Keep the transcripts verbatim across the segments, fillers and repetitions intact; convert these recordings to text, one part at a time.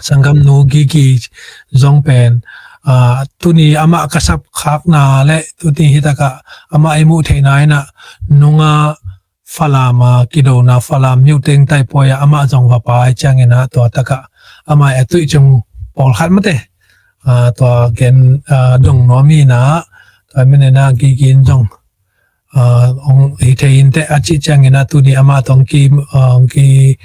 Sanggamnu Gigi zong pen, ah, tuni amah ka sap khakna le tuni hitakah amah i muh theihna inah nunga Falam a kidona Falam Myo Teng Taipawi ah amah zong va pai cianginah tua takah amah a tuih cung pawlkhat mate, ah, tua gen, ah, dong nuam inah tua maninah Gigi in zong ah, hong hi thei inteh a cih ciangin a tuni amah tawh hong ki, ah, hong ki,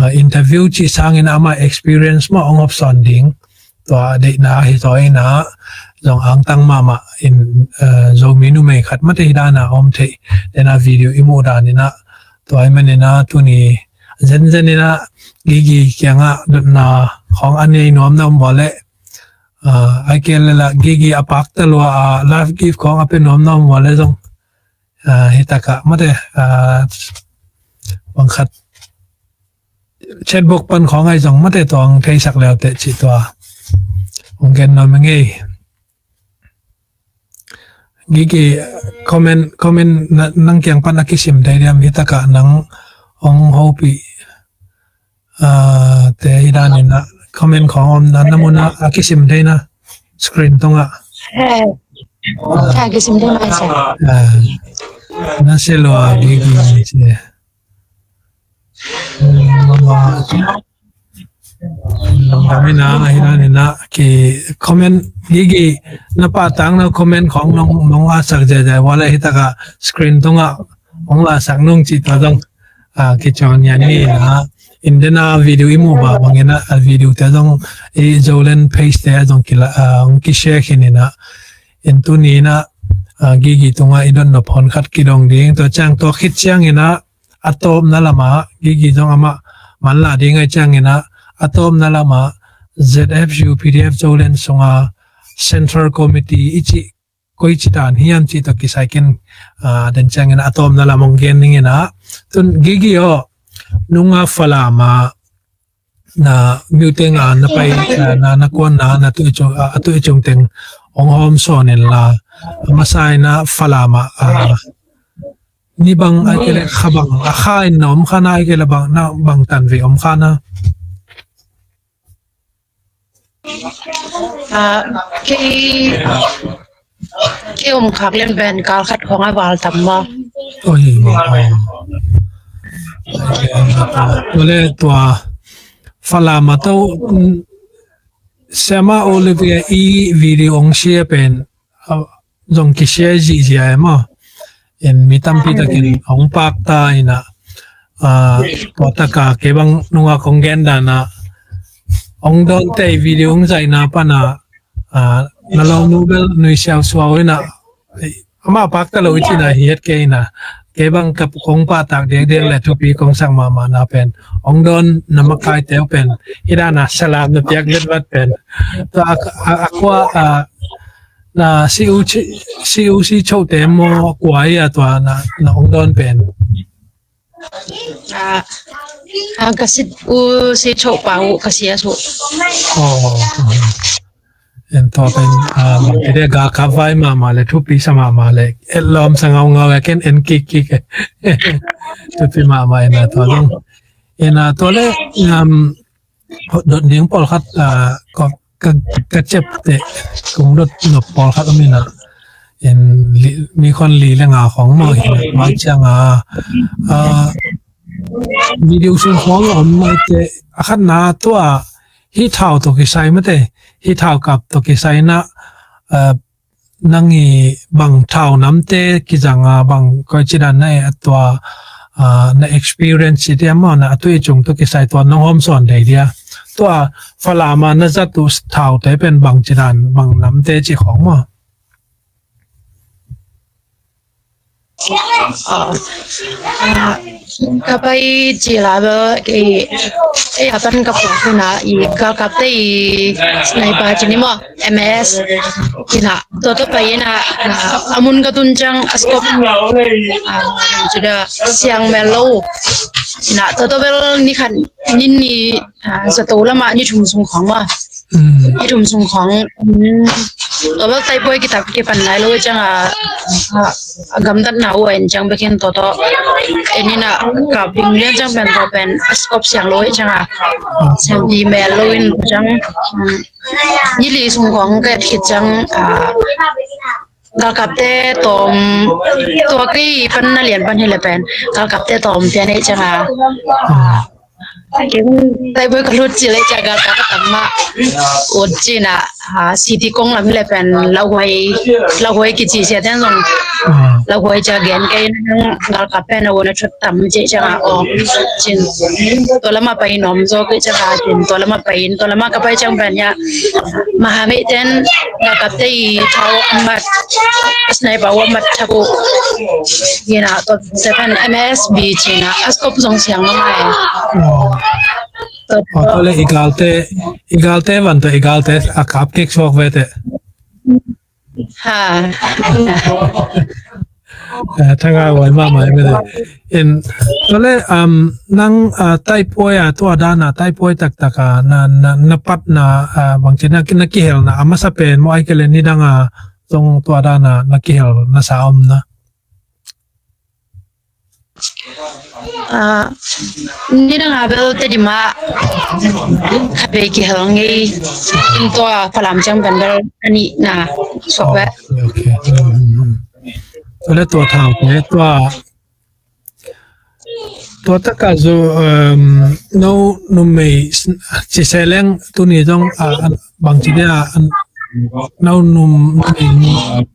ah, interview cih sangin amah experience mah hong hopsawn ding tua deihna hi zaw inah zong angtang mahmah in, ah, Zomi numei khat mate hi dana om theih dena video i muh daninah tua i maninah tuni zenzen inah Gigi kiangah dotna khawng a nei nuam na om vua leh, ah, ai ke lela Gigi a pakta lua a life gift khawng a pe nuam na om vua le zong, ah, hitakah mate, ah, bangkhat chatbox pan khawng ai zong mate tua hong theisak leute cih tua hong gen nuam ing ei. Gigi, comment, comment na, nang kiang pan a kisim thei diam hitakah nang hong hopih, ah, te hi daninah comment khawng om na, na munah a kisim theina screen tungah. Eh, a kisim thei mai sa. Ah, na se lua Gigi si. Kamina hi daninah ki comment Gigi na pahtang na comment khawng nong, nong lasak ziazia vua le hitakah screen tungah hong lasak nung cih tua zong, ah, kicawn ngian ni inah. In dena video i muh bah bangin ah, a video te zong i Zoland page te ah zong kila, ah, hong kishare khin inah. In tuni inah, ah, Gigi tungah i dotnop hon khat kidong ding tua ciang tua khit cianginah a tawpna lamah Gigi zong amah manlah ding ai cianginah a tawpna lamah Z F U P D F Zoland sunga Central Committee i cih koici dan hiam cih tawh kisai ken, ah, den ciangin a tawpna lam hong gen dingin ah tun Gigi aw nunga Falam ah na Myo Teng ah na pai, ah, na, na kuan na, na tuih cung, ah, a tuih cung teng hong hawm sawn inla a masa inah Falam ah, ah, ni bang ai ke le kha bang a kha in na om kha na ai ke le bang na bang tan ve om kha na. Ah, kei, kei om khak lem pen kal khat khawng a val tam maw. Oi, maw, ah. Tua le tua Falam ah tawh, mm, Siama Olivia i video hong share pen, ah, zong kishare zihziah e maw. In mi tampi takin hong pakta inah, ah, tua taka kei bang nunga kong gen danah hong dawnte video hong zaihna pana, ah, na lawmnu bel nui siausuau inah amah pakta lo i cihna hi het kei inah kei bang ka kong pahtak diakdiak le thupi kong sak mahmahna pen hong dawn na makaite uh pen hi dana salam na piak letvat pen tua a, a, a kua, ah, na si u si, si u si chote maw kua i a tua na, na hong dawn pen. Ah, ah, ka si u si cho pa u ka si a su. Oh, oh. En tua pen, ah, bangkite galkap vai mahmah le thupi sa mahmah le et lawm sa ngaungau e ken en kikkik e. Thupi mahmah en a tua zong. En a tua le, um, dot ding pawlkhat, ah, ka, ka, ka ciapteh kong dot nop pawlkhat om inah. En li, mi khon li le nga khawng maw hi inah tua cianga, ah, video sung khawng a om maite a khatna tua hi thau tawh kisai mate hi thau kap tawh kisai inah, ah, nang i bang thau namte kizanga bang koici dan na e a tua, ah, na experience i dia maw na a tuih cung tawh kisai tua nong hawm sawn dei dia tua Falam ah na zat uh thaute pen bangci dan bang namte ci khawng maw. Ah, ah, ka pai ci la bel kei, eh, a pan ka puak huna i galkapte i sniper ci ni maw, M S. Ina, tua tua pai ina, ah, a mun ka tun ciang a scope, ah, ci da siang mel lo. Ina, tua tua bel ni khat, ni ni, ah, zato lama ni thum sung khawng maw. Mm. Ni thum sung khawng, mm, tua bel Taipawi kitak kipan lai lo ciang a, ah, a gamtatna uh a en ciang bek in tua tawh en in a kap ding lian ciang pen tua pen a scope siang lo hi ciang a, siang di mel lo in ciang, um, ni li sung khawng ka et khit ciang, ah, galkapte tawm, tua kei pan na lian pan hi le pen galkapte tawm pian hi ciang a, ah, Taibuai ka lut ci le cia galkap ka tam mah ut cina, ah, city kong lam hi le pen lauhuai, lauhuai kici sia ten zong lauhuai cia gen kei nang galkap pen a wona thut tam ci cia nga om cin. Tua lama pai nom zo kei cia nga cin, tua lama pai in, tua lama ka pai ciang pen ya mahamei ten galkapte i thau amat, sniper amat thaku. Ina tua seven M S B cina a scope zong siang mama e. Tua le i galte, i galte van tua i galte a kap kek suak ve te. Ha. Eh, thanga wai mama e ve te. In tua le, um, nang, ah, taipuai a tua dana taipuai taktak a na, na, na patna, ah, bangci na, na kihelna a masa pen mo ai kele ni dang a zong tua dana na kihel na sa om na. Ah, ni dang a bel Tedim ah khat vei kihel ngei in tua Falam ciang pen bel a nihna suak ve. Okay, okay. Hmm, hmm, hmm. Tua le tua thau te tua, tua taka zu, um, no numei ci se leng tuni zong, ah, bangci dia, ah, no num, numei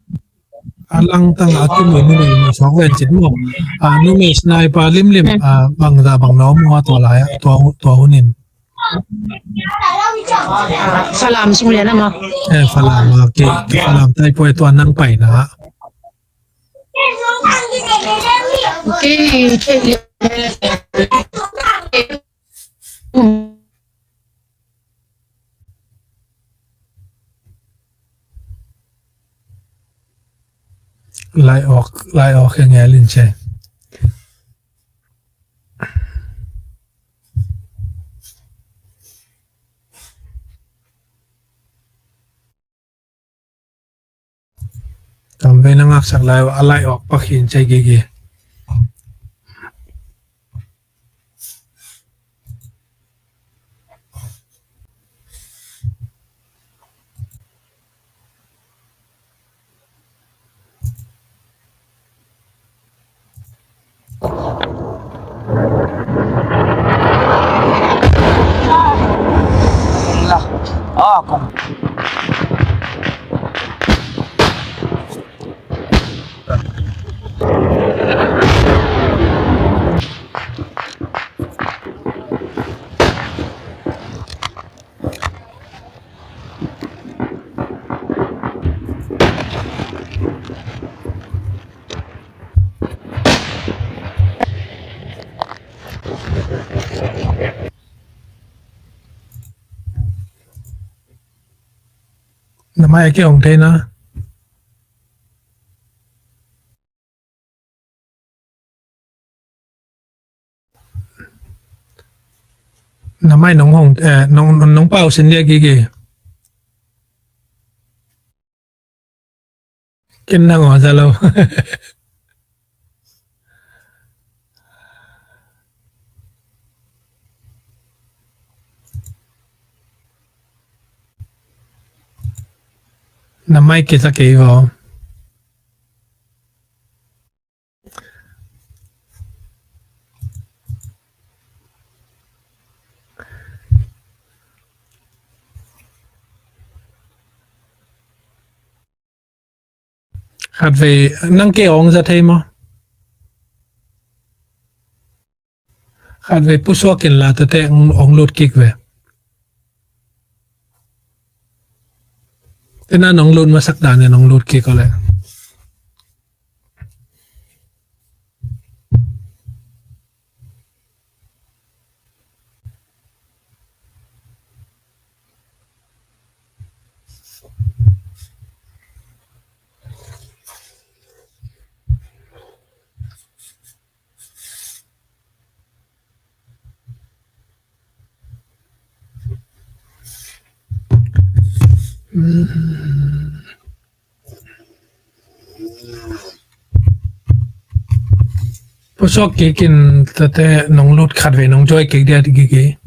a langtang a tumi numei ni suak ven cit maw? A numei sniper limlim, a bangza bang na om hua tua lai ah, tua, tua hunin. Falam sung lian a maw? Eh, Falam a ki, Falam taipuai tua nang paina. Okay, okay. Lai awk, lai awk hi ngelin ce. Kam vei na ngaksak lai, a lai awk pakhin cei gigi. Na mai a kihong thei na. Na mai nong hong, eh, nong, nong pau sin liak gigi. Ken nang aw za lo. Na mai kisa kei vaw. Khatvei nang kei ong za thei maw? Khatvei pusuak in la tate ong, ong lut kik ve. Tena nong lut masak dan in ong lut kik ole. Suak kik in tate nong lut khat vei nong join kik dia Gigi.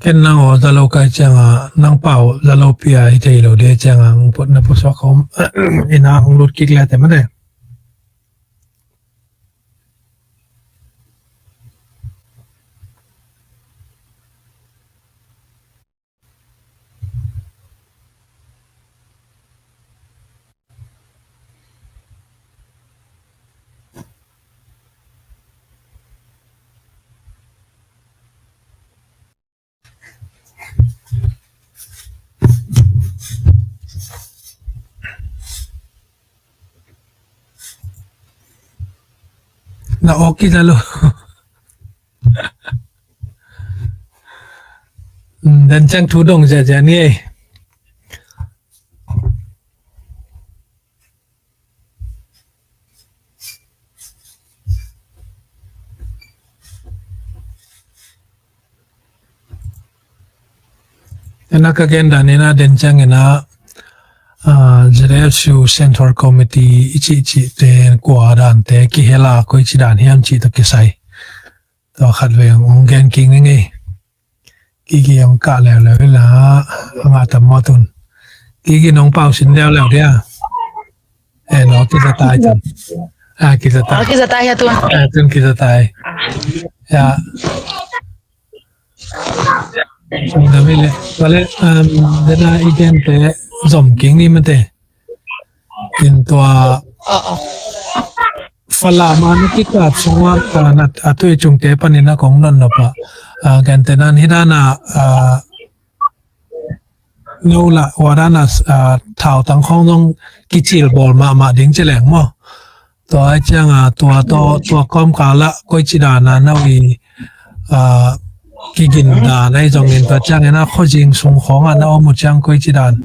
Ken nang aw Zalo kai cianga nang pau Zalo pia hi thei lo de cianga hong puat na pusuak om ina hong lut kik le te mate. Na awk kizalo. Dan ciang thu dong ziahziah ni ei. Ena ka gen dan ena den ciang ena Z F U Central Committee i cih cih te kua dan te kihela koi ci dan hiam cih to kisai. Tua khat vei hong gen kik ni ngei. Gigi hong kah leuleu hi la a ngah tam maw tun. Gigi nong pau sin leuleu dia. Eh no kiza tai tun. Ah kiza tai. Ah kiza tai hia tun. Ah tun kiza tai. Ya. Sung dam hi le. Wale um dena i gen te zom kik ni mate. In tua Falam a na kikap sungah a tui cungte panin a kong nonnopa gentenan hi dana no lah ua dana thautang khong zong kicil bawl mahmah ding ci leng maw? Tua ai cianga tua tawh tua kawmkal ah koici dana no i kigin dan ai zongin tua ciangin a khuazing sung khongah na om uh ciang koici dan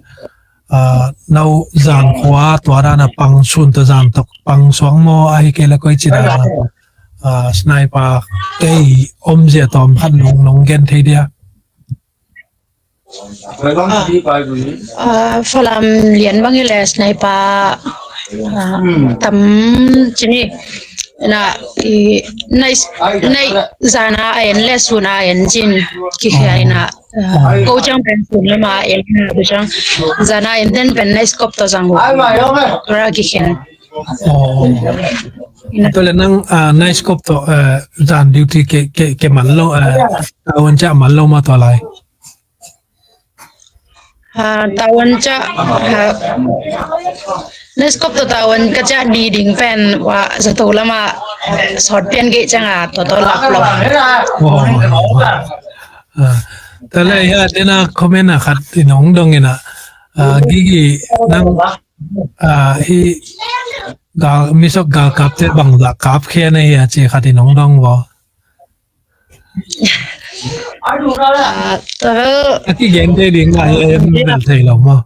no zan khua tua dana pang sun tua zan tok pang suang maw ahi kei le koici dana sniper kei om zia tawm khat nong nong gen thei dia. Falam lian bang hi le sniper tam cini na i nai zana a en le suna a en cin kikhia ina ko ciang pen sun lama en na bu ciang zana en ten pen nai skop to zang ra kikhen. To le nang nai skop to zan duty ke ke ke man lo. Awan ca man lo ma to lai. Tawan ca nai skop to tawan ka ca di ding pen wa zato lama sawt pian gei canga to to lap lo. Tale ya tena comment a khat in hong dong ina gigi nang hi gal misok gal kap te bang la kap khia na hi a ci khat in hong dong bo. A kigen thei ding a hi a em bel thei lo maw?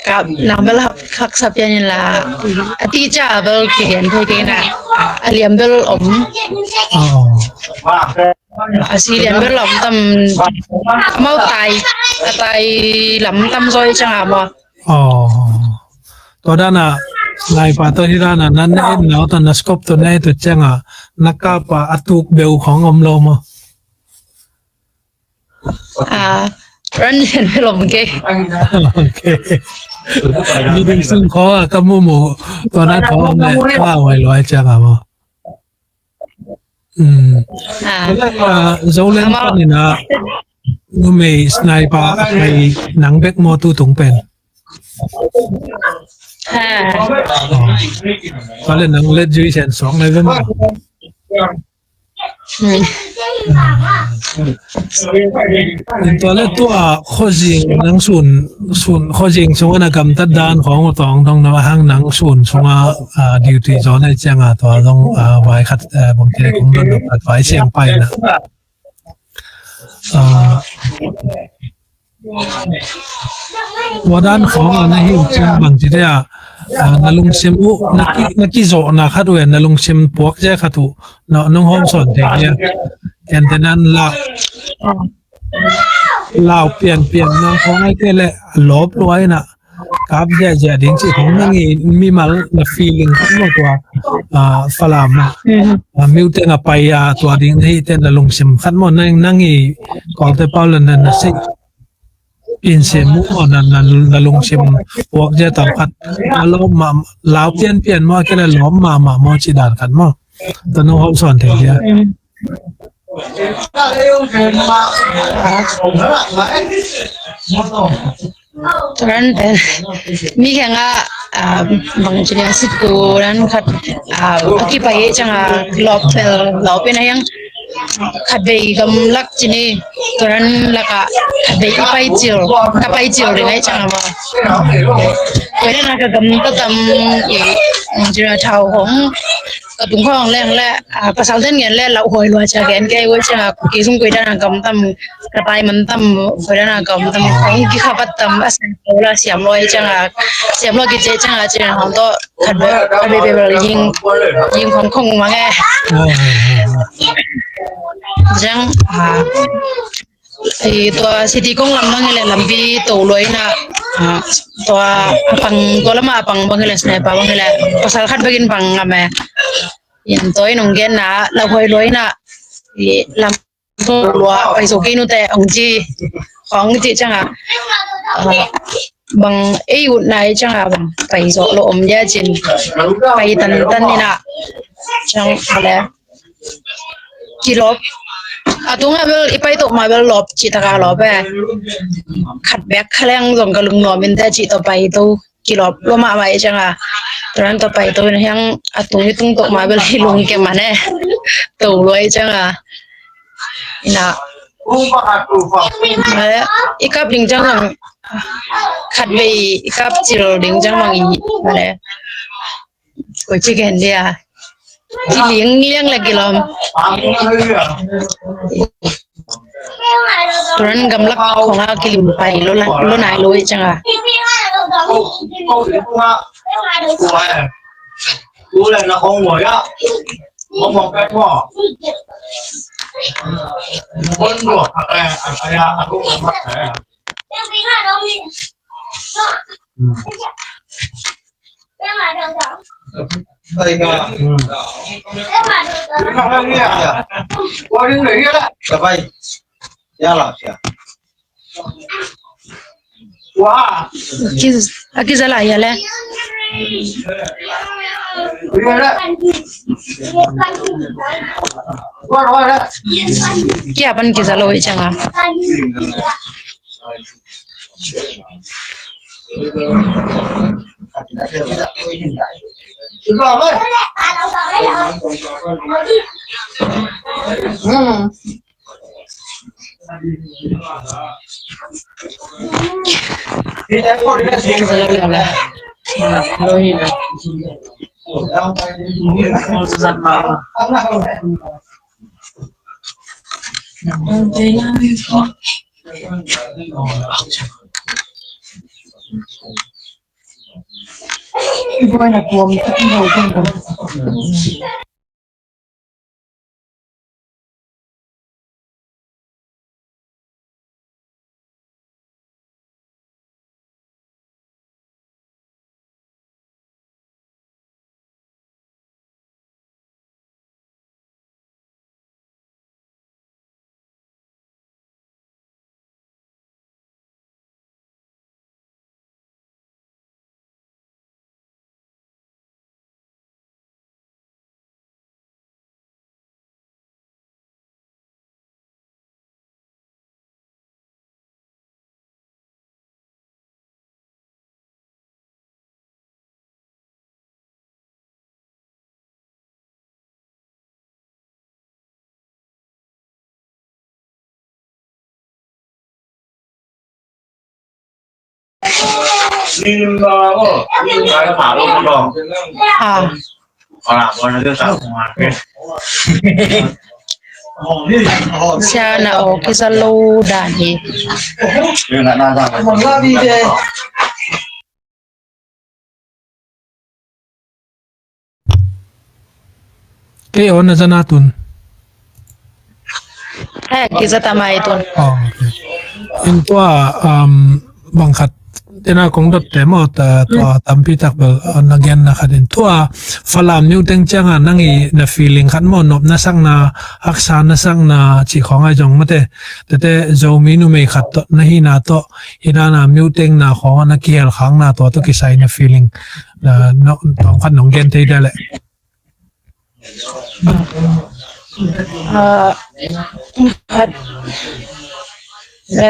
Kap nang bel haksa pian in la a ti ca bel kigen thei kei na a liam bel om. A si lian bel om tam amau tai a tai lam tam zoi canga maw? Aw tua dana naipa tawh hi dana na na et na ota na skop tawh na et uh cianga na kapa a tuk beu khong om lo maw? Ran lian bel om kei. Miding sung khaw a ka mumu tua na thaw om le ka a wai luai cianga maw? Zoland panin ah numei sniper a hei nang bek maw tu tung pen? Tua le nang let zui sian suak nai ve maw? Tua le tua khuazing nang sun sun khuazing sungah na gamtat dan khawng uh tawng dong na hang nang sun sungah duty zaw na ciangah tua dong vai khat bangte kong don dong khat vai siang pai na. Tua dan khawng a na hi uh ciang bang ci te ah, ah, na lungsim uh, na ki, na kizawhna khat uh, na lungsim puak zia khat uh, na, nong hawm sawn thei dia. Ken te nan la, lau pianpian na khawng ai te le lawp luai na kap ziahziah ding cih khawng nang i mimal na feeling khat maw tua, ah, Falam ah, ah, mute na pai a tua ding na hi te na lungsim khat maw nang, nang i Kawlte pau le na, na sei in sem mu maw na, na, na lungsim puak zia tau khat a lawm mah, lau pianpian maw a kila lawm mahmah maw cih dan khat maw. Tua nong hawm sawn thei dia. Turan pen mi kiangah, ah, bang ci ni a si turan khat, ah, a kipai ciangah lawp pen lawp in a hiang khat vei gamlak ci ni turan lakah khat vei i pai cil ka pai cil ding ai ciangah maw. Koi na ka gam ka tam i bang ci ni a thau hong ka tung khawng leng le, ah, pasal den ngen le lau hoi lua cia gen ke ua cia ki sung koi dana gam tam ka tai man tam koi dana gam tam kong ki khabat tam a siam lo la siam lo ai cia siam lo ki ce cia cia hong to khat be be be ying ying khong khong mang e. Jang, ah, i tua city kong lam bang hi le lampi to luai na, ah, tua a pang tua lama a pang bang hi le sniper bang hi le pasal khat bekin pang ngam e. Yan tua i nong gen na lau hoi luai na i lam to lua pai so kei nu te ong ci ong ci ciang a, ah, bang ei ut nai ciang a bang pai so lo om dia cin pai tan tan ni na ciang a le. Kilawp. A tunga bel i pai to ma bel lawp ci taka lawp e. Khat bek khaleng zong ka lung lawm in te ci to pai to kilawp lo ma ma i ciang a. Turan to pai to in hiang a tung i tung to ma bel i lung ke ma ne. To lo i ciang a. Ina. Ale, i kap ding ciang zong khat vei i kap cil ding ciang mang i. Ale. Koi ci gen dia. Ci liang liang le kilawm. Turan gamlak khong a kilim pai lo la lo nai lo i ciang a. Ki, a kiza lai ya le. Kia pan kiza lo i ciang a. Sia na aw kisa lo dan hi. Kei aw na zana tun. Hai kisa tamai tun. Oh, okay. In tua um, bang khat tena kong dot te maw ta tua tampi tak bel uh, na gen na khat in tua Falam niu teng cianga nang i na feeling khat maw nop na sak na haksa na sak na ci khong ai zong mate tete Zomi numei khat to na hi na to hi na na miu teng na khong na kihel khang na tua to kisai na feeling na no tong khat nong gen thei da le. Ah, khat.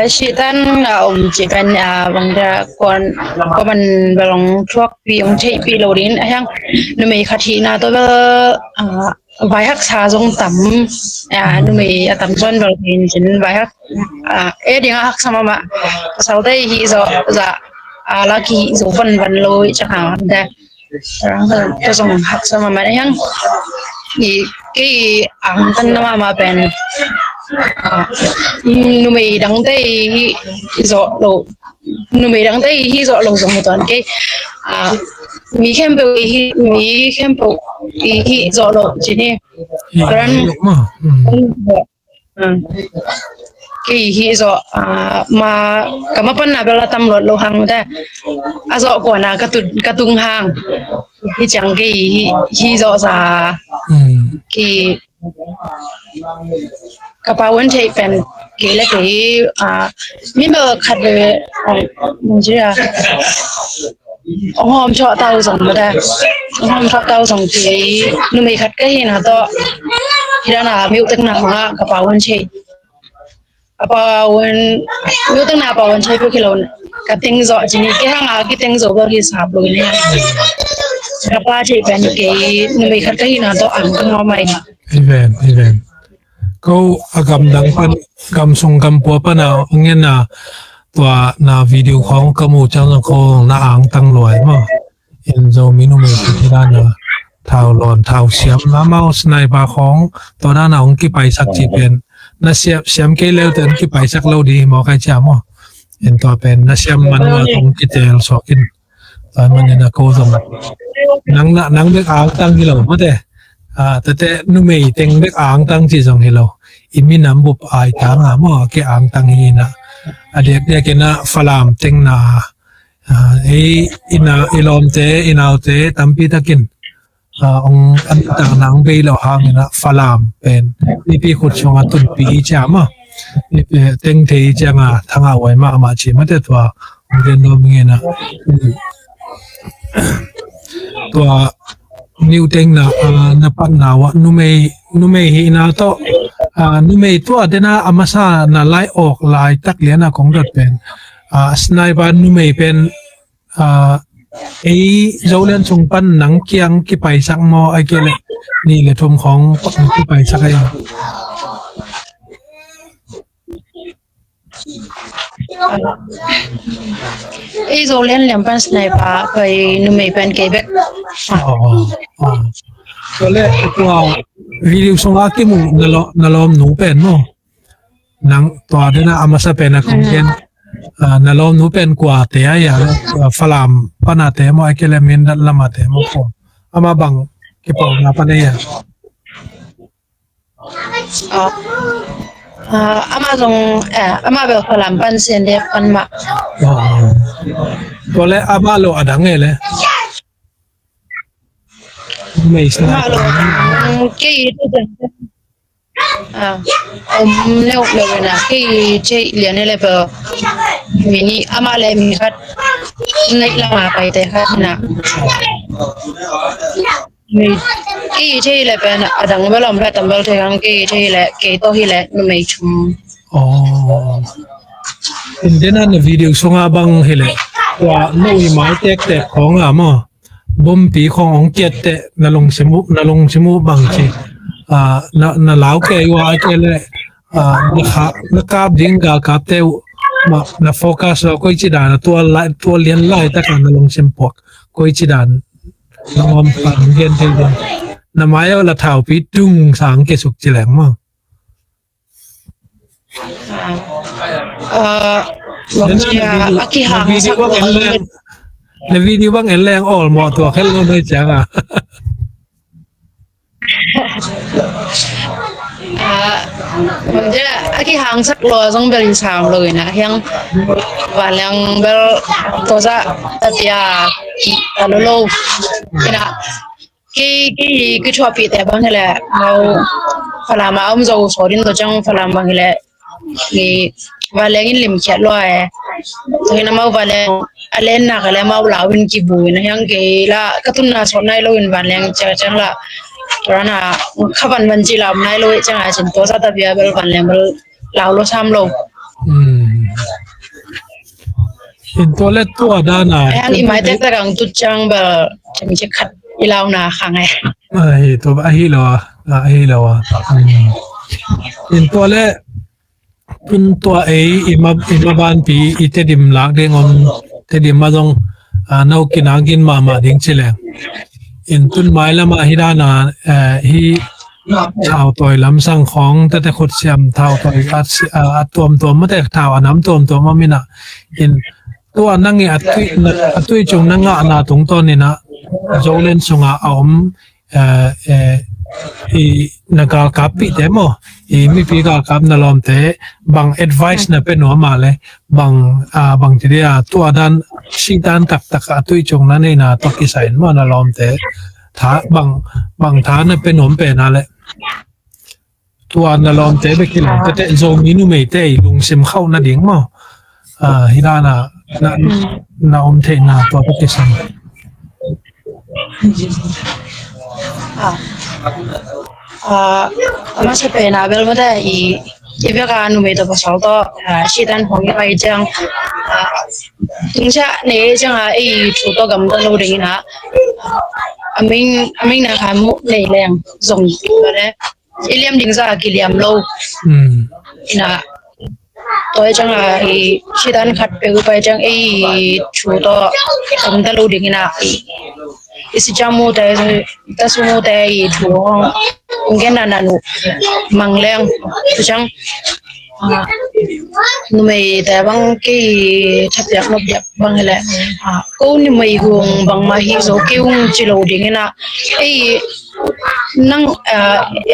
Sitan a om ci pen a bangda kon koman balong thuak pi ong thei pi lo din a hiang numei khat hi na to bel a vai haksa zong tam a numei a tam zon bel din cin vai hak a e ding a haksa mama pasal te hi zo za a laki zo van van lo i chak ha da Rang ka zong haksa mahmah hiang i kei ang tan na mahmah pen numei dangte hi zawh lo numei dangte hi zawh lo zong hi tuan kei mi khempeuh hi mi khempeuh hi zawh lo cini ran kei hi zawh ma ka mapanna bel a tam luat lo hang te a zawh kuana ka tung hang hi ciang kei hi zawh za kei ka pau an theih pen kei le kei mi bel khat veve ong hawm thawh tau zong mada ong hawm thawh tau zong kei numei khat ka hina tawh hi dana miuh tekna hmanga ka pau an theih a pau an miuh tekna a pau an theih peuh kilo ka teng zawh cini kei hanga ki teng zawh bel hi sap lo ni ka pa theih pen kei numei khat ka hina tawh ang ka ngawmai Amen, amen. Ko a gamdang pan gamsung gampua pana ngena tua na video khong ka mu chang ko na ang tang luai ma. In Zomi numei khat hi dana thau lon thau siam na mau sniper khong tua dana ong kipaisak ci pen na siam siam kei leu ten kipaisak lo di mo kai chia mo. In tua pen na siam man wa kong kitel suakin. Tua man in a ko zong nang na nang bek angtang hi lo mate. Tate numei teng bek angtang ci zong hi lo. I minam bup ai tanga maw ke angtang hi na. A diakdiak in a Falam teng na ei i lawmte i naute tampi takin ong an tak nang bei lo hangin a Falam pen nipi khut sunga tunpi i ciam a teng thei i cianga thanga uai mahmah ci mate tua ong gen dawm ngena tua niuteng na na patna uah numei numei hihna tawh numei tua dena a masa na lai awk laitak liana kong dot pen sniper numei pen ei Zoland sung pan nang kiang kipaisak maw ai kei le nih le thum khong kipaisak ai. Ei Zoland liam pan sniper kei numei pen kei bek. Kole tua video sunga kimu na lawm nu pen maw. Nang tua dena a masa pen a kong gen na lawm nu pen kua te a ya Falam pana te maw a kele min dat lama te maw ko ama bang kipau na pana ya. Ama zong ama bel Falam pan sen de pan ma. Kole ama lo adang ele. Ama lo kei tu om leuh leuh na kei thei lian e le pe mi ni ama le mi khat nei lama pai te khat na mi kei thei le pe na adang bel om le tam bel thei hang kei thei le kei to hi le numei thum. Indena na video sunga bang hi le tua no i mai tek tek khong a maw. Bompi khong ong kiat teh na lungsim uh na lungsim uh bang ci na lau kei ua ai kei le na kap ding galkapte uh na focus lo koi ci dan a tua lian lai taka na lungsim puak koi ci dan na ngawm pan gen thei ding na mai uh la thaupi tung sang ke suk ci leng maw. Ah, ah, bang ci a, a kihang sak lo. Na video bang en leng, na video bang en leng awl mawh tua khel lo noi ciang a. Ah, bang ci a, a kihang sak lo zong bel i sam lo ina hiang. Vanleng bel toza tatia ki a lo lo ina. Ki, ki, ki thuahpihte bang hileh mau Falam a om zo sawdin to ciang Falam bang hileh ki vanleng in limkhiat lua e. Tua hina mau vanleng a len nak a le mau lau in kibu in a hiang kei la ka tunna sawt nai lo in vanleng ciang ciang la rana kha van van ci lau nai lo e ciang a cin tua sa ta bia bel vanleng bel lau lo sam lo. In tua le tua dana. Ahi hang i mai tek tak ang tut ciang bel cem ci khat i lau na khang e. Ahi tua ahi lo a, ahi lo a. In tua le tun tua ei i ma, i ma banpi i Tedim lak ding om, Tedim ma zong no kinangin mahmah ding ci leng. In tun mai lama hi dana hi. Thau tawi lamsang khawng tete khut siam thau tawi a tuamtuam mate thau a nam tuamtuam a mina in tua nang i a tui cung na ngahna tungtawn ina Zoland sunga a om i na galkap pihte maw, i mipi galkap na lawmte bang advice na pe nuam a le bang bang ti dia tua dan sih dan taktak a tui cung na neina tua kisai in maw na lawmte tha bang bang tha na pe nuam pe na le tua na lawmte bek hi lo tete Zomi numeite i lungsim khauh nading maw hi dana na om theihna tua bek kisam. A masa pena bel mate i i beka numei to pasal to sitan hong i pai ciang tungsia nei ciang a ei thu to gamta lo ding ina aming aming na khan mu nei leng zong bale i liam ding za a kiliam lo ina. Tua i ciang a i sitan khat pe u pai ciang ei thu to gamta lo ding ina i i si ciang mute i ta su mute i thu hong ung gen na nanu mang leng tu ciang numei te bang kei thapiak nop diak bang hileh ko numei hung bangmah hi zo kei hung ci lo ding ina ei nang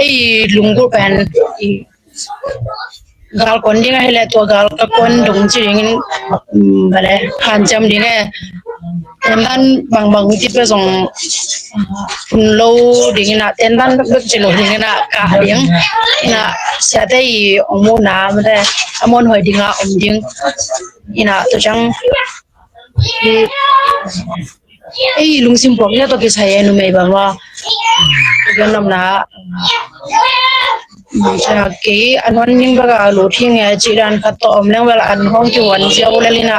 ei lunggulh pen i gal kon ding ahileh tua gal ka kon dong ci dingin bale hanciam ding e. Tendan bangbang ti pe zong hun lo ding ina tendan bek ci lo ding ina ka ding ina siate i ong mu na mate amon hoi ding a om ding ina tu ciang ei lungsim puak ina to kisai e numei bang wa gan lam na. Kei an hon ning baka lu thing e ci dan khat to om leng bel an hong ki wan zia u le lina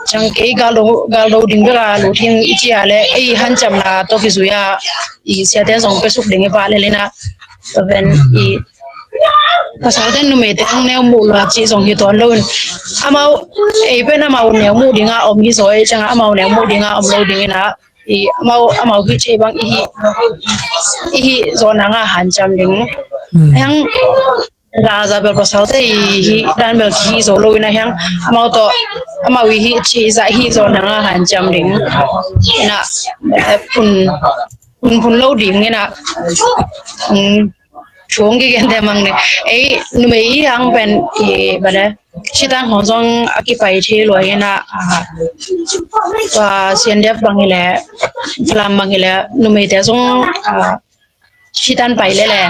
ciang kei gal do gal do ding baka lu thing i ci a le ei hanciam na to ki zui a i siate zong pe suk ding i pa le lina. Tua pen i pasal ten numei te hong neu mu lua ci zong hi tuan lo in amau ei pen amau neu mu ding a om hi zo ei ciang amau neu mu ding a om lo ding ina i amau amau hi thei bang i hi i hi zo nanga hanciam ding. Heng la za bel pasal te i hi dan bel hi zo lo ina heng amau to amau i hi thei za hi zo nanga hanciam ding ina pun pun pun lo ding ina. Chung ki gen te mang ne ei numei i hang pen i bale sitan hong zong a kipai thei lua ina. Tua sian dep bang hileh lam bang hileh numei te zong sitan pai lele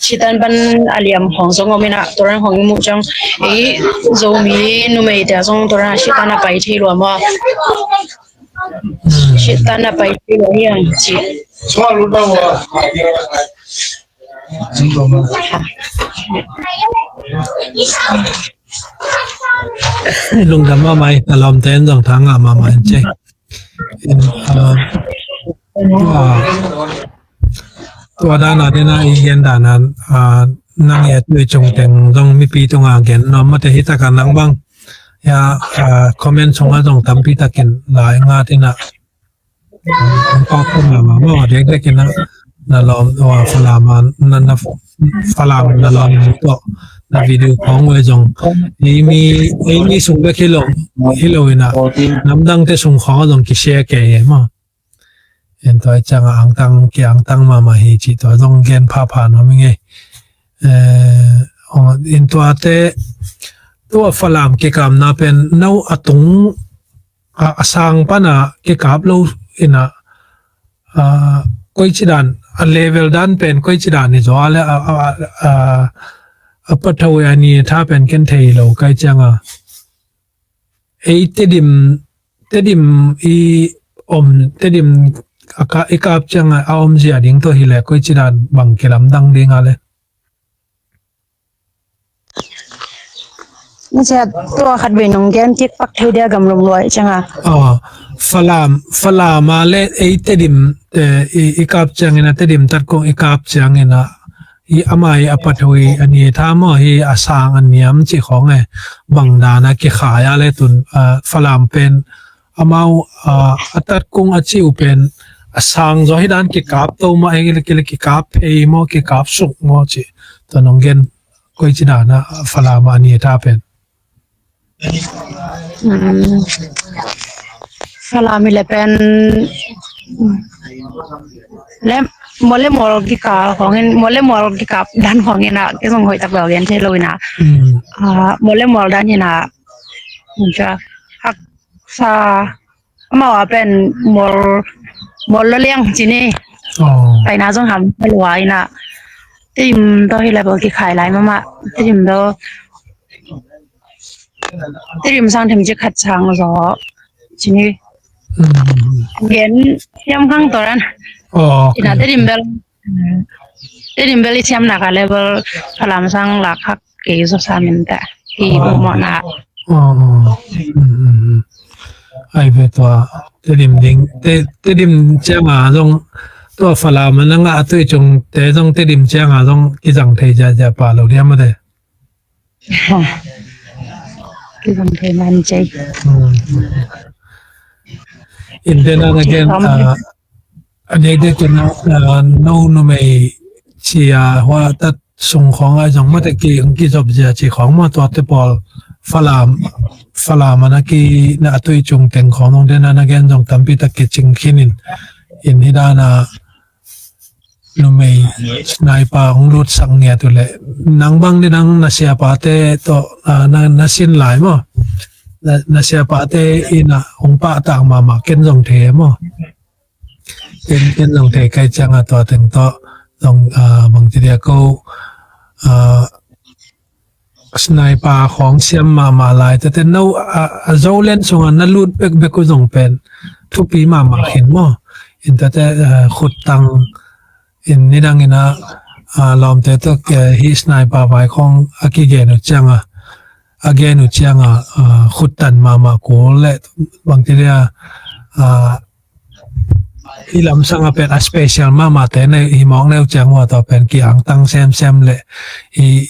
sitan pan a liam hong zong om ina turan hong i mu ciang ei Zomi numei te zong turan a sitan a pai thei lua maw. Sitan a pai thei lua hiang ci. Lungdam mahmah i na lawmte in zong thangah mahmah in ci. Tua dana dena i gen dana nang i a tui cung teng zong mipi tunga gen nuam mate hi taka nang bang ya comment sunga zong tampi takin lai nga tina. An pa kum lama maw a dekdek ina na lawm wa Falam na na Falam na lawm ni tawh Na video khawng uh zong, ei mi, ei mi sung bek hi lo, hi lo in ah, namdangte sung khawng ah zong kisia kei e maw. En tua ciang a angtang, ki angtang mahmah hi cih tua zong gen phapha nuam ing ei. Eh, en tuate, tua Falam kikapna pen no a tung, a, a sang pana kikap lo in ah, a, koici dan, a level dan pen koici dan hi zaw a le, a, a, a, a, a pathawi a ni tha pen ken thei lo kai ciang a. Ei Tedim, Tedim i om, Tedim a ka, i kap ciang a, a om zia ding tawh hi le koici dan bang kilamdang ding a le. Masia tua khat vei nong gen kik pak thei dia gam lum luai ciang a. Aw, Falam, Falam a le ei Tedim, eh, i, i kap ciang in a Tedim tat kong i kap ciang in a i ama i a pathawi a ni tha maw hi a sang a niam cih khawng e bang dan a kikhai a le tun, ah, Falam pen amau, ah, a tat kung a cih uh pen a sang zaw hi dan kikap to maw, ei le ki le kikap phei maw, kikap suk maw cih tua nong gen koici dan a Falam a ni tha pen. Mm. Falam i le pen le mole mol kikap khawng in, mole mol kikap dan khawng in a kei zong hoih tak bel gen thei lo in a. Mm. Ah, mole mol dan in a, haksa, amau a pen mol, mol lo liang ci ni. Aw. Paina zong ham lua in a. Tedim tawh hi le bel kikhai lai mahmah. Tedim tawh, Tedim sang themcik khat sang zaw ci ni. Mm. Gen siam khang tua dan. Aw, ok. In a Tedim bel, Tedim bel i siam nak a le bel Falam sang lak hak kei zaw sa min ta. Kei bawh mawh na. Aw, aw. Mm, mm, mm. Ai ve tua Tedim ding, Te, Tedim ciang a zong tua Falam a na ngah a tui cung te zong Tedim ciang a zong kizang thei ziazia pah lo diam a te. Kizang thei man cei. Hmm. In then again, uh, a dek dek in, uh, no numei cia hua tat sung khawng a zong mate ki, kizop zia ci khawng maw tuate pawl Falam, Falam a na ki na a tui cung teng khawng nong then again zong tampi tak kicing khin in, in hi dan a numei sniper hong lutsak ngiat uh leh nang bang ni dang na siapate tawh, ah, na, na sin lai maw? Na, na siapate in a hong pahtak mahmah ken zong thei maw? Ken, ken zong thei kai ciang a tua teng tawh zong, ah, bang ci dia ko, ah, sniper khawng siam mahmah lai tete no a, a Zoland sungah na lut bekbek uh zong pen thupi mahmah khin maw? In tete, eh, khuttang in nidang in a, a lawmte tawh, eh, hih sniper vai khawng a kigen uh ciang a, a gen uh ciang a, a khuttan mahmah kul le bangti dia, a, i lamsang a pen a special mahmah te nei hi mawk neu ciang ua tawh pen ki angtang semsem le i,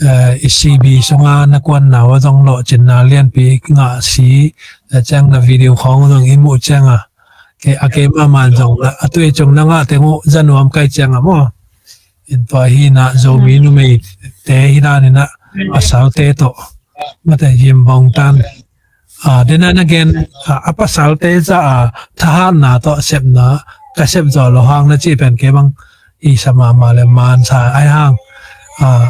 eh, i C B sunga na kuan nau a zong lawh cinna lianpi ngah si, eh, ciang na video khawng zong i muh ciang a, ke, a ke mahmah zong a tui cung na ngah teng uh za nuam kai ciang a maw? In tua hi na Zomi numei te hi dan in a pasal te tawh mate yim bawng tan. Ah, then again, ah, a pasal te za a thahatna tawh sepna ka sep zaw lo hang na cih pen kei bang i sa mahmah le man sa ai hang. Ah,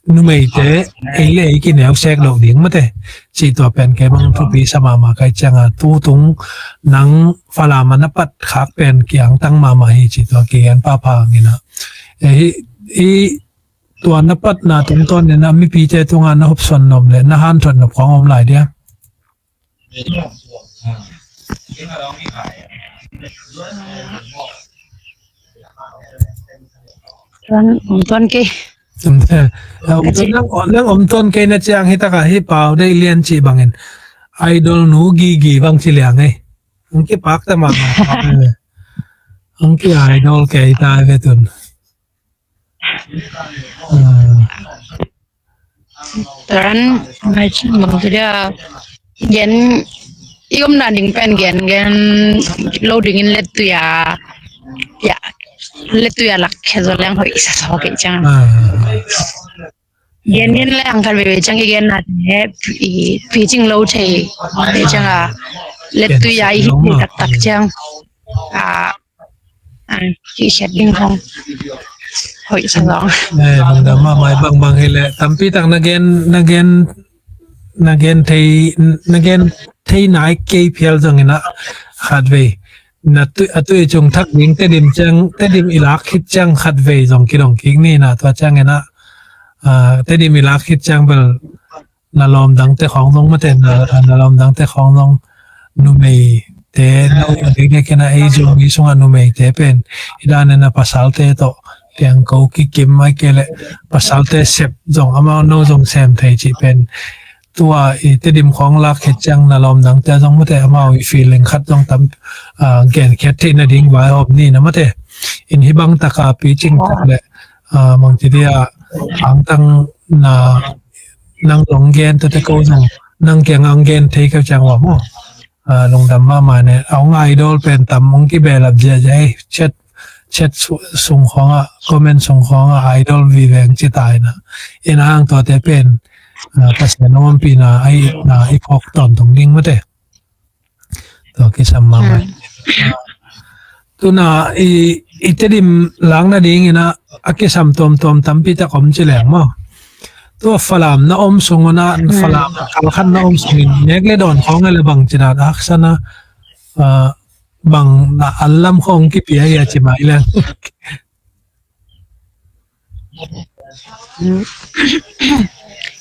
numei te ei le ei ki neu sek lo ding mate cih tua pen kei bang thupi sa mahmah kai ciang a tu tung nang Falam a na pat khak pen kiang tang mahmah hi cih tua kigen pahpah ngin a. Eh, hi, hi, tua na patna tungtawn in a mipite tungah na hopsuan nop le na hanthot nop khawng om lai dia? Tuan, om tuan kei. Om te, eh, om tuan, nang, nang om tuan kei na ciang hi takah hi Pau Deih Lian cih bangin idol nu Gigi bang ci liang ei. Ang kipak ta mahmah. Ang ki idol kei ta ve tun. Tuan, mai cin bang tu dia gen i om na ding pen gen gen lo ding in let tu ya, ya let tu ya lak khe zo leng hoi sa so ke cang. Ah. Gen gen le ang khat veve ciang i gen nate i picing lo thei ve ciang a, lettui a i hih thei taktak ciang a, a kihsiat ding hong hoih sa zong. Lungdam mahmah. Bangbang hi leh tampi tak na gen, na gen, na gen thei, na gen thei nai kei phial zongin ah khat vei na tu, a tui cung thak ding Tedim ciang, Tedim i lak khit ciang khat vei zong kidong kik ni na, tua ciangin ah, ah, Tedim i lak khit ciang bel na lawm dangte khawng zong mate, na, na lawm dangte khawng zong numeite, no, a dikdek in ah ei Zomi sungah numeite pen i dan in ah pasalte tawh kiangko kikim ai kei leh pasalte sep zong amau no zong sem thei cih pen tua i Tedim khawng lak khit ciang na lawm dangte zong mate amau i feeling khat zong tam, ah, genkhiat theih nading vaihawm ni na mate. In hih bang taka picing tak leh, ah, mang ci dia angtang na nang zong gen tate ko zong nang kiang ang gen thei keu ciang ua maw. Ah, lungdam mahmah ne. A hong idol pen tam hong kibelap ziahziah ei. Chat, chat su-, sung khawngah, comment sung khawngah idol vive ang ci ta in ah. In ah ang tuate pen, ah, Pasian hong ompihna a itna i phawk tawntung ding mate. Tua kisam mahmah. Ah, tuna i, i Tedim lak nadingin ah a kisam tuamtuam tampi tak om ci leng maw. Tua Falam na om sung un ah, Falam kal khat na om sungin nek le dawn khawng a le bang ci dan a haksa na, ah, bang na an lam khawng kipia hia ci mai leng.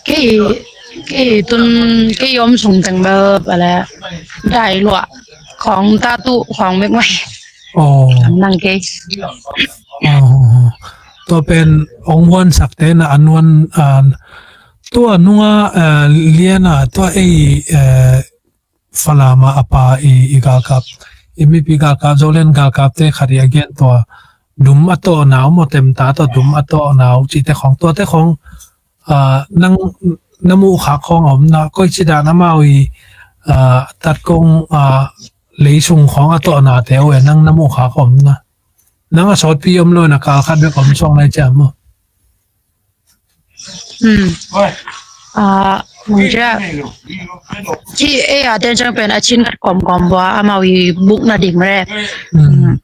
Kei, kei tun, kei om sung teng bel a le dai luah khawng tatu khawng bek mai. Aw. Nang kei. Aw. Tua pen hong huansakte na an huan, ah, tua nunga, ah, liana tua ei, eh, Falama a pa i, i galkap, i mipi galkap, Zoland galkapte khat i a gen tua dum a tawh nau maw, temta tawh dum a tawh nau cihte khawng, tuate khawng, ah, nang na muhkhak khawng a om na, koi ci dan amau i, ah, tatkong, ah, leisung khawng a tawh nate uh e nang na muhkhak a om na. Nang a sawtpi om lo na kal khat bek om suak nai ciam maw. Hmm. Ah, mungcia. Ci ei a ten ciang pen a chin khat kawmkawm bua amau i buk nading re. Hmm.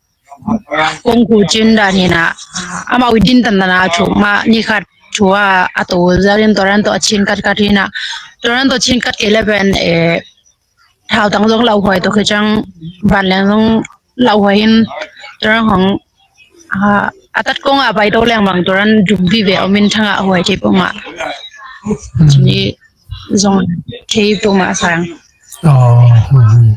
Kong ku cin dan hi na. Amau i din tan dan a thu ma ni khat thu a a to za din to ran to a chin khat khat hi na. To ran to chin khat kei le pen, eh, thautang zong lauhuai to khe ciang van leng zong lauhuai in to ran hong, ah, a tat kong a pai to leng bang to ran dum vive om in thang a huai thei puma. Cini zong thei puma sang. Aw, hmm.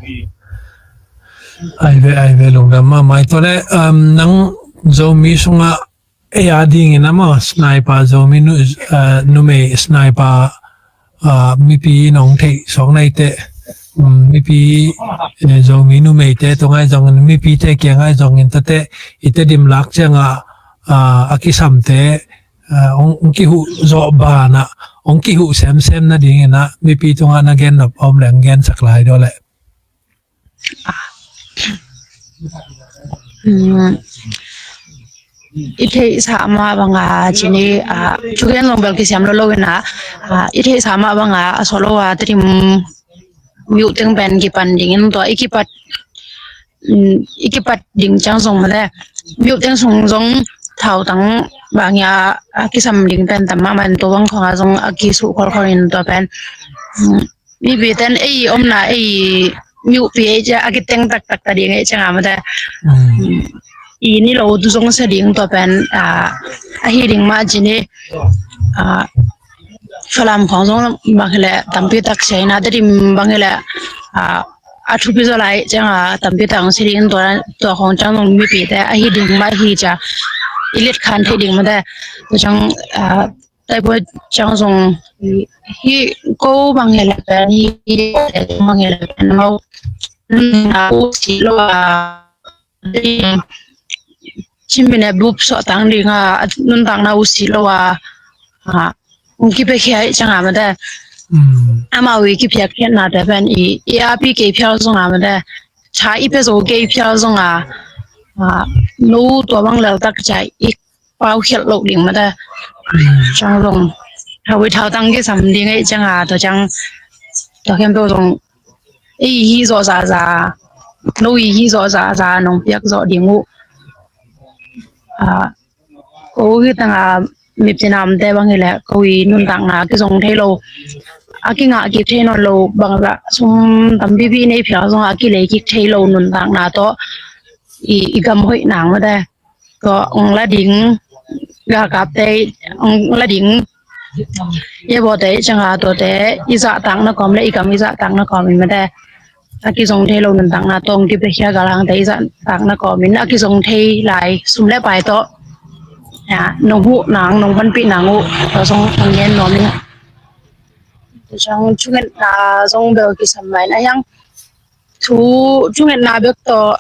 Ai ve, ai ve, lungdam mahmah. Tua le, um, nang Zomi sungah ei a dingin a maw, sniper Zomi nu, uh, numei sniper, uh, mipi nong theih suak naite, um, mipi, eh, Zomi numeite tung ai zongin, mipite kiang ai zongin tate i Tedim lak ciangah, uh, a kisamte, ah, hong, hong kihuh zawh banah, hong kihuh semsem nadingin ah mipi tungah na gen nop a om leh hong gensak lai dawh leh. Ah. Hmm. I theihsa mah banga cini, ah, thugen zong bel kisiam lo lo in ah, ah, i theihsa mah banga a sawh lo a Tedim mi uh teng pen kipan dingin tua i kipat, mm, i kipat ding ciang zong mate mi uh teng sung zong thautang bang ia a kisam ding pen tam mahmah in tua bang khawng a zong a kisuh kholkhol in tua pen, mm, mipi ten ei omna ei mi uh pi ei cia a kiteng taktak ta ding ei ciang a mate. Mm. Mm, i ni lo tu zong sa ding tua pen, ah, ahi ding mah cini, ah, Falam khawng zong bang hileh tampi tak sia in a Tedim bang hileh, ah, a thupi zaw lai ciang a tampi tak hong si ding tua, tua khawng ciang zong mipite ahi ding mah hi cia i let khan thei ding mate. Tua ciang, ah, taipua ciang zong hi ko bang hileh pen hi bang hileh pen mau na u si lo a Chin minute bup suah tang ding a, a nuntakna uh si lo a, a, hong kipiakhia ih ciang a mate. Mm. Amau i kipiakkhiatnate pen i, i api kei phial zong a mate. Tha i pia zo kei phial zong a, a, no tua bang leltak cia i paukhialh loh ding mate. Mm. Ciang zong Thau i thau tang kisam ding ei ciang a, tua ciang tua khempeuh zong ei hi zawh zaza, no i hi zawh zaza nong piak zawh ding uh. Ko hi tang a mipci namte bang hi leh ko i nuntakna a kizong thei lo, a kingah kik thei nawn lo bangzah sum tampipi nei phial zong a kilei kik thei lo nuntakna tawh i, i gam hoih nang mate. Tua ong la ding, galkapte ong la ding, i bawte i ciang a tuate i zahtakna kawm le i gam i zahtakna kawm in mate. A kizong thei lo nuntakna tawh ong kipiakhia galhangte i zahtakna kawm in a kizong thei lai sum le pai tawh nong huh nang, nong panpih nang uh tua zong ong ngen nuam in. Tua ciang thungetna zong bel kisam mai na hiang. Thu thungetna bek tawh,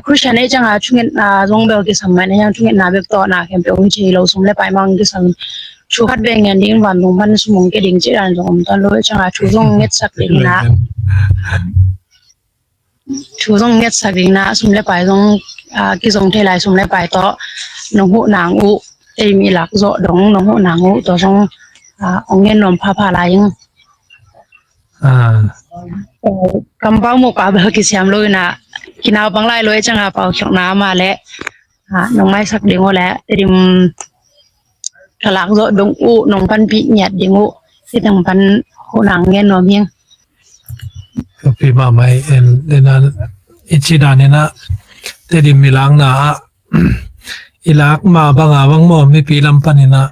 Christian ei ciang a thungetna zong bel kisam mai na hiang, thungetna bek tawh na khempeuh ong thei lo, sum le pai mang kisam. Thu khat bek ngen ding, vantung pan sum ong ke ding cih dan zong om tuan lo ei ciang a thu zong ngetsak ding na, thu zong ngetsak ding na, sum le pai zong kizong thei lai sum le pai tawh nong huh nang uh, ei mi lak zawh dong nong huh nang uh tua zong ong ngen nuam phapha lai ing. Kampau mawh pa bel kisiam lo ina, kinau pang lai lo ei ciang a pau khiokna ama le nong maisak ding uh le Tedim ka lak zawh dong uh, nong panpih ngiat ding uh, hi teng pan huh nang ngen nuam hing. Pi mahmah hi en dena i ci dan ina Tedim i lakna ah i lak ma banga bang maw, mipi lam pan ina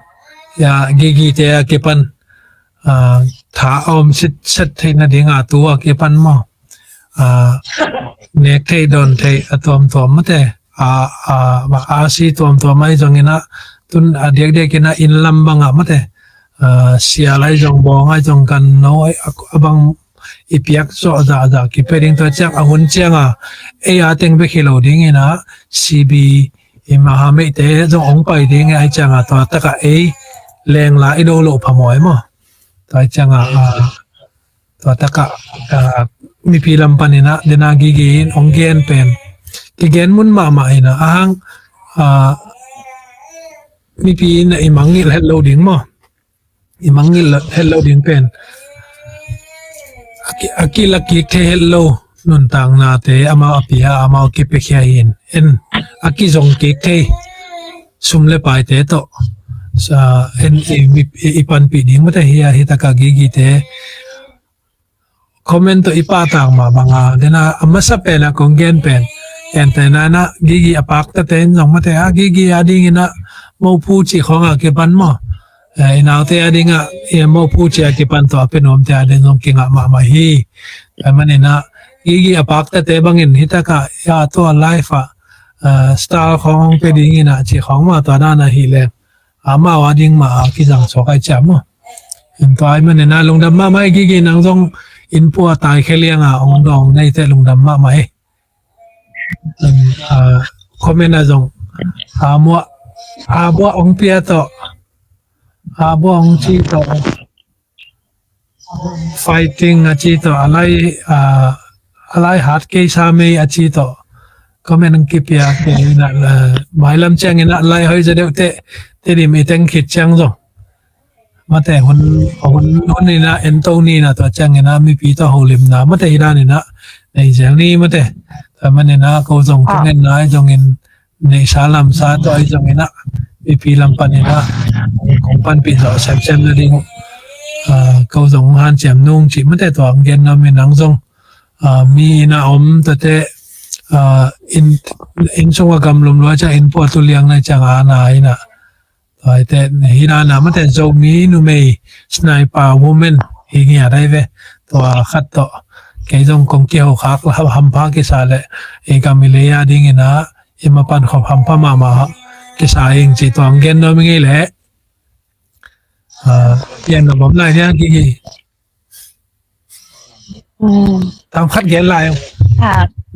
ya Gigi te a kipan tha a om sitset theihna dinga tu a kipan maw, nek theih dawn theih a tuamtuam mate, a, a, a si tuamtuam ahi zong ina, tun a diakdiak ina inn lam banga mate, sial ahi zong bawng ahi zong kan no a bang i piak zawh zahzah kipia ding, tua ciang a hun cianga ei a teng bek hi lo ding ina, C B i mahameihte zong ong pai ding ahi cianga tua taka ei lengla i do loh phamawh maw. Tua cianga tua taka mipi lam pan ina dena Gigi in ong gen pen kigen mun mahmah ina, ahang mipi ina i mangngilh het lo ding maw, i mangngilh het lo ding pen a ki, a kilak kik thei het lo nuntaknate amau a pia, amau kipiakhia hi in, en a kizong kik thei sum le paite tawh en i, i, i panpih ding mate hi a, hi taka Gigi te comment tawh i pahtak mah banga dena a masa pena kong gen pen en te nana Gigi a paktate in zong mate a Gigi a ding ina mophu cih khawng a kipan maw, i naute a dinga mophu cih a kipan tua a pia nuamte a ding zong kingah mahmah hi. Tua man ina Gigi a paktate bangin hi taka ya tua life ah star khawng ong pia ding ina cih khawng mah tua dana hi leng amau a ding mah a kizang suak ai ciam maw. Tua ai man ina lungdam mahmah hi Gigi, nang zong inn pua tai khe lianga ong dawng neite lungdam mahmah hi. Comment a zong a muah a buah ong pia tawh, a buah ong ci tawh, fighting a ci tawh, a lai a lai hat kei sa mei a ci tawh comment ong kipia kei ina, mailam ciang ina lai hoi za deuh teh Tedim i teng khit ciang zong mate hun, hun, hun ina ento ni ina tua ciang ina mipi tawh holimna mate hi dan ina nei zel ni mate. Tua man ina ko zong thungetna ahi zongin neihsa lamsa tawh ahi zong ina mipi lam pan ina kong panpih zawh semsem na ding uh ko zong hanciam nung cih mate tua ang gen nuam in nang zong mi ina om tate inn, inn sunga gamlum lua ciang inn pua tu liang na ciang a na ina Tua hi teh hi dana mate Zomi numei sniper woman hi ngiat ai ve. Tua khat tawh kei zong kong kiho khak hampha kisa leh i gam i lei a dingin ah i mapan khop hampha mahmah kisa ing ci tuang gen nuam i ngei leh. Pian na bom lai nia kiki. Tam khat gen lai.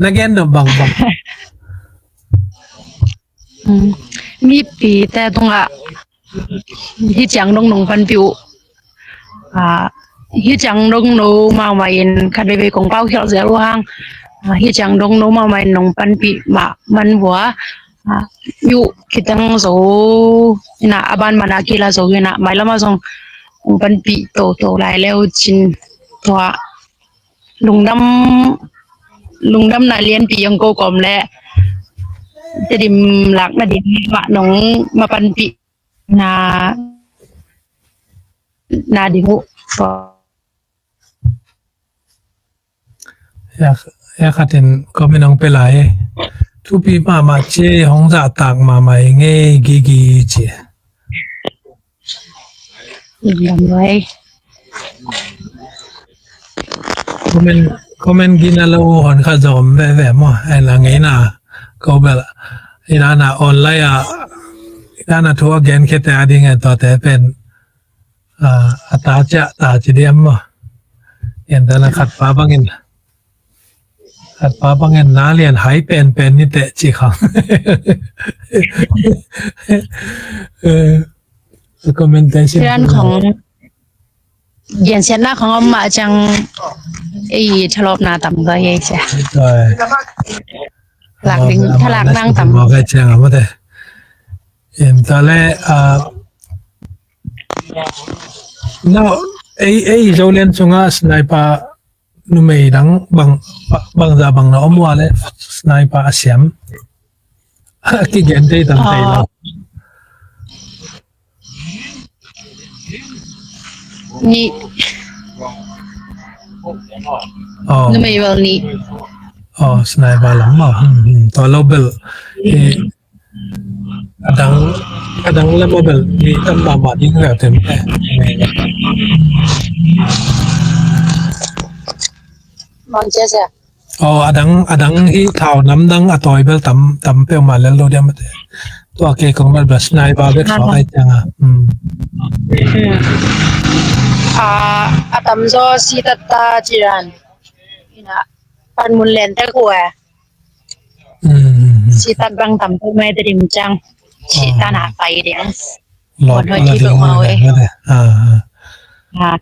Na gen nuam bang bang. Mipite tungah hih ciang dong nong panpih uh. Hih ciang dong no mahmah in khat veivei kong paukhialh zel uh hang. Hih ciang dong no mahmah in nong panpih mah man vua. Yu khiteng zo ina a ban mana kila zo ina mailamah zong hong panpih toto lai leu cin tua lungdam, lungdamna lianpi hong ko kawm leh Tedim lakna ding mah nong ma panpih na, na ding uh. Ya, ya khatin comment hong pia lai. Thupi mahmah ci, hong zahtak mahmah i ngei gigi ci. Lungdam vai. Comment, comment gina lo hon kha zom veve maw. Ai la ngeina ko bel. Ina na online a, ina na thu a gen khete a ding e, tua te pen. A, a ta cia, ta ci diam maw. Ina na khat pa bangin. Khat pa bangin na lian hai pen pen ni te ci khang. Eh, recommendation. Sian khong. Gensiatna khong om mah ciang ei thalawpna tam zaw ei cia. Lak ding, thalak nang tam. Maw kai ciang a maw te. Ina le, ah, no, ei, ei Zoland sungah sniper numei dang bang, bang za bang na om ua le sniper a siam. Kigen thei tam thei lo. Ni. Oh. Numei bel ni. Oh, sniper lam maw. Hmm, hmm. Tua lo bel. Eh, a dang, a dang lam a bel ni tam mahmah ding le tem. Mang cia cia. Oh, a dang, a dang hi thau nam dang a tawi bel tam, tam peuhmah lel lo diam a te. Tua ke kong bel bel sniper bek suak ai ciang a. Hmm. A, a tam zaw si tat ta ci dan. Ina, pan mun len te ku e. Hmm. Si tat bang tam peuh mai te dim ciang. Si tat na pai ding. Lawp hon hoi la ki ding peuhmah e. Ah, ah. Ah.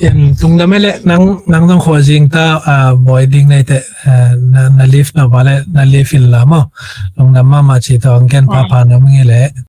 Em, tungdam e le nang, nang zong khua zing ta, ah, bawi ding nei te, ah, na, na live na ba le, na live in la maw. Lungdam mahmah ci tawh ang ken pa pa na mung i le.